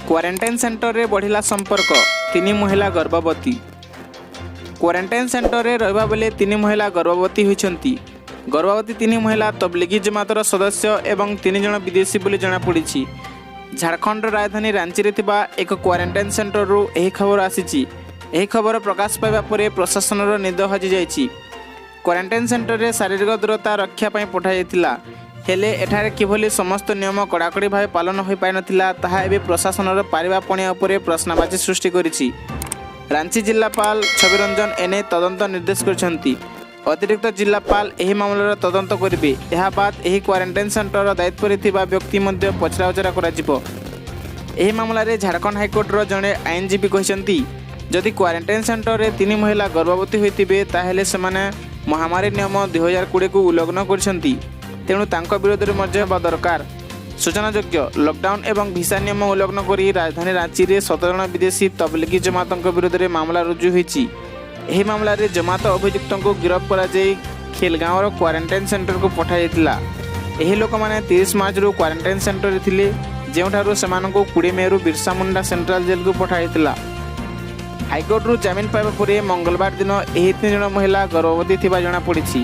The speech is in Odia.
କ୍ୱାରେଣ୍ଟାଇନ୍ ସେଣ୍ଟରରେ ବଢ଼ିଲା ସମ୍ପର୍କ, ତିନି ମହିଳା ଗର୍ଭବତୀ। କ୍ୱାରେଣ୍ଟାଇନ୍ ସେଣ୍ଟରରେ ରହିବା ବେଳେ ତିନି ମହିଳା ଗର୍ଭବତୀ ହୋଇଛନ୍ତି। ଗର୍ଭବତୀ ତିନି ମହିଳା ତବଲିଗି ଜମାତର ସଦସ୍ୟ ଏବଂ ତିନି ଜଣ ବିଦେଶୀ ବୋଲି ଜଣାପଡ଼ିଛି। ଝାଡ଼ଖଣ୍ଡର ରାଜଧାନୀ ରାଞ୍ଚିରେ ଥିବା ଏକ କ୍ୱାରେଣ୍ଟାଇନ୍ ସେଣ୍ଟରରୁ ଏହି ଖବର ଆସିଛି। ଏହି ଖବର ପ୍ରକାଶ ପାଇବା ପରେ ପ୍ରଶାସନର ନିଦ ହଜିଯାଇଛି। କ୍ୱାରେଣ୍ଟାଇନ୍ ସେଣ୍ଟରରେ ଶାରୀରିକ ଦୂରତା ରକ୍ଷା ପାଇଁ ପଠାଯାଇଥିଲା। ହେଲେ ଏଠାରେ କିଭଳି ସମସ୍ତ ନିୟମ କଡ଼ାକଡ଼ି ଭାବେ ପାଳନ ହୋଇପାରିନଥିଲା, ତାହା ଏବେ ପ୍ରଶାସନର ପାରିବା ପଣିଆ ଉପରେ ପ୍ରଶ୍ନବାଚୀ ସୃଷ୍ଟି କରିଛି। ରାଞ୍ଚି ଜିଲ୍ଲାପାଳ ଛବି ରଞ୍ଜନ ଏନେଇ ତଦନ୍ତ ନିର୍ଦ୍ଦେଶ କରିଛନ୍ତି। ଅତିରିକ୍ତ ଜିଲ୍ଲାପାଳ ଏହି ମାମଲାର ତଦନ୍ତ କରିବେ। ଏହା ବାଦ ଏହି କ୍ୱାରେଣ୍ଟାଇନ୍ ସେଣ୍ଟରର ଦାୟିତ୍ୱରେ ଥିବା ବ୍ୟକ୍ତି ମଧ୍ୟ ପଚରାଉଚରା କରାଯିବ। ଏହି ମାମଲାରେ ଝାଡ଼ଖଣ୍ଡ ହାଇକୋର୍ଟର ଜଣେ ଆଇନଜୀବୀ କହିଛନ୍ତି, ଯଦି କ୍ୱାରେଣ୍ଟାଇନ୍ ସେଣ୍ଟରରେ ତିନି ମହିଳା ଗର୍ଭବତୀ ହୋଇଥିବେ, ତାହେଲେ ସେମାନେ ମହାମାରୀ ନିୟମ 2020କୁ ଉଲ୍ଲଂଘନ କରିଛନ୍ତି। ତେଣୁ ତାଙ୍କ ବିରୋଧରେ ମଧ୍ୟ ହେବା ଦରକାର। ସୂଚନାଯୋଗ୍ୟ, ଲକଡାଉନ୍ ଏବଂ ଭିସା ନିୟମ ଉଲ୍ଲଂଘନ କରି ରାଜଧାନୀ ରାଞ୍ଚିରେ 17 ଜଣ ବିଦେଶୀ ତବଲିଗି ଜମାତଙ୍କ ବିରୋଧରେ ମାମଲା ରୁଜୁ ହୋଇଛି। ଏହି ମାମଲାରେ ଜମାତ ଅଭିଯୁକ୍ତଙ୍କୁ ଗିରଫ କରାଯାଇ ଖେଲଗାଁର କ୍ୱାରେଣ୍ଟାଇନ୍ ସେଣ୍ଟରକୁ ପଠାଯାଇଥିଲା। ଏହି ଲୋକମାନେ 30 ମାର୍ଚ୍ଚରୁ କ୍ୱାରେଣ୍ଟାଇନ୍ ସେଣ୍ଟରରେ ଥିଲେ, ଯେଉଁଠାରୁ ସେମାନଙ୍କୁ 20 ମେରୁ ବିର୍ସା ମୁଣ୍ଡା ସେଣ୍ଟ୍ରାଲ ଜେଲକୁ ପଠାଯାଇଥିଲା। ହାଇକୋର୍ଟରୁ ଜାମିନ ପାଇବା ପରେ ମଙ୍ଗଳବାର ଦିନ ଏହି ତିନି ଜଣ ମହିଳା ଗର୍ଭବତୀ ଥିବା ଜଣାପଡ଼ିଛି।